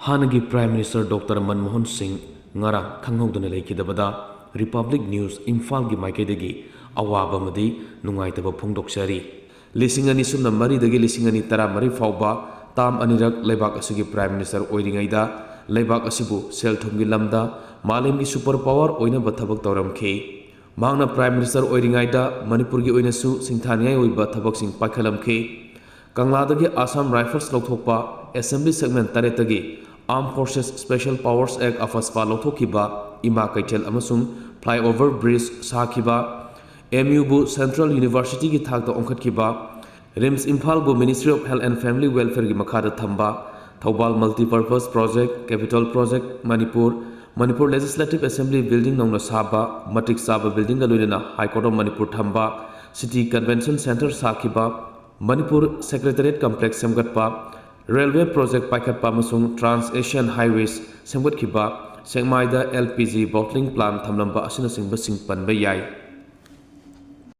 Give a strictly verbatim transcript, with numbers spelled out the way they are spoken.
ꯍꯥꯟꯅꯒꯤ Prime Minister Doctor Manmohan ꯁꯤꯡ ꯉꯔꯥꯡ ꯈꯪꯍꯧꯗꯅ ꯂꯩꯈꯤꯗꯕꯗ Republic News ꯏꯝꯐꯥꯜꯒꯤ ꯃꯥꯏꯀꯩꯗꯒꯤ ꯑꯋꯥꯕ ꯑꯃꯗꯤ ꯅꯨꯡꯉꯥꯏꯇꯕ ꯐꯣꯡꯗꯣꯛꯆꯔꯤ꯫ ꯂꯤꯁꯤꯡ ꯑꯅꯤ ꯁꯨꯞꯅ ꯃꯔꯤꯗꯒꯤ ꯂꯤꯁꯤꯡ ꯑꯅꯤ ꯇꯔꯥꯃꯔꯤ ꯐꯥꯎꯕ term ꯑꯅꯤꯔꯛ ꯂꯩꯕꯥꯛ ꯑꯁꯤꯒꯤ Prime Minister ꯑꯣꯏꯔꯤꯉꯩꯗ ꯂꯩꯕꯥꯛ ꯑꯁꯤꯕꯨ ꯁꯦꯜ ꯊꯨꯝꯒꯤ ꯂꯝꯗ ꯃꯥꯂꯦꯝꯒꯤ super power ꯑꯣꯏꯅꯕ ꯊꯕꯛ ꯇꯧꯔꯝꯈꯤ꯫ ꯃꯍꯥꯛꯅ Prime Minister ꯑꯣꯏꯔꯤꯉꯩꯗ ꯃꯅꯤꯄꯨꯔꯒꯤ ꯑꯣꯏꯅꯁꯨ ꯁꯤꯡꯊꯥꯅꯤꯡꯉꯥꯏ ꯑꯣꯏꯕ ꯊꯕꯛꯁꯤꯡ ꯄꯥꯏꯈꯠꯂꯝꯈꯤ꯫ ꯀꯪꯂꯥꯗꯒꯤ Assam Rifles ꯂꯧꯊꯣꯛꯄ, Assembly Segment ꯇꯔꯦꯠꯇꯒꯤ Armed Forces Special Powers Act, AFSPA ꯂꯧꯊꯣꯛꯈꯤꯕ, ꯏꯃꯥ ꯀꯩꯊꯦꯜ ꯑꯃꯁꯨꯡ flyover bridge ꯁꯥꯈꯤꯕ, MUꯕꯨ Central Universityꯒꯤ ꯊꯥꯛꯇ ꯑꯣꯟꯈꯠꯈꯤꯕ, RIMS ꯏꯝꯐꯥꯜꯕꯨ Ministry of Health and Family Welfareꯒꯤ ꯃꯈꯥꯗ ꯊꯝꯕ, Thoubal Multipurpose Project, Capital Project Manipur, Manipur Legislative Assembly Building ꯅꯧꯅ ꯁꯥꯕ, ꯃꯇꯤꯛ ꯆꯥꯕ buildingꯒ ꯂꯣꯏꯅꯅ High Court of ꯃꯅꯤꯄꯨꯔ ꯊꯝꯕ, City Convention Centre ꯁꯥꯈꯤꯕ, ꯃꯅꯤꯄꯨꯔ Secretariat Complex ꯁꯦꯝꯒꯠꯄ, Railway Project ꯄꯥꯏꯈꯠꯄ ꯑꯃꯁꯨꯡ Trans Asian Highways ꯁꯦꯝꯒꯠꯈꯤꯕ, ꯁꯦꯛꯃꯥꯏꯗ LPG bottling plant ꯊꯝꯂꯝꯕ ꯑꯁꯤꯅꯆꯤꯡꯕꯁꯤꯡ ꯄꯟꯕ ꯌꯥꯏ꯫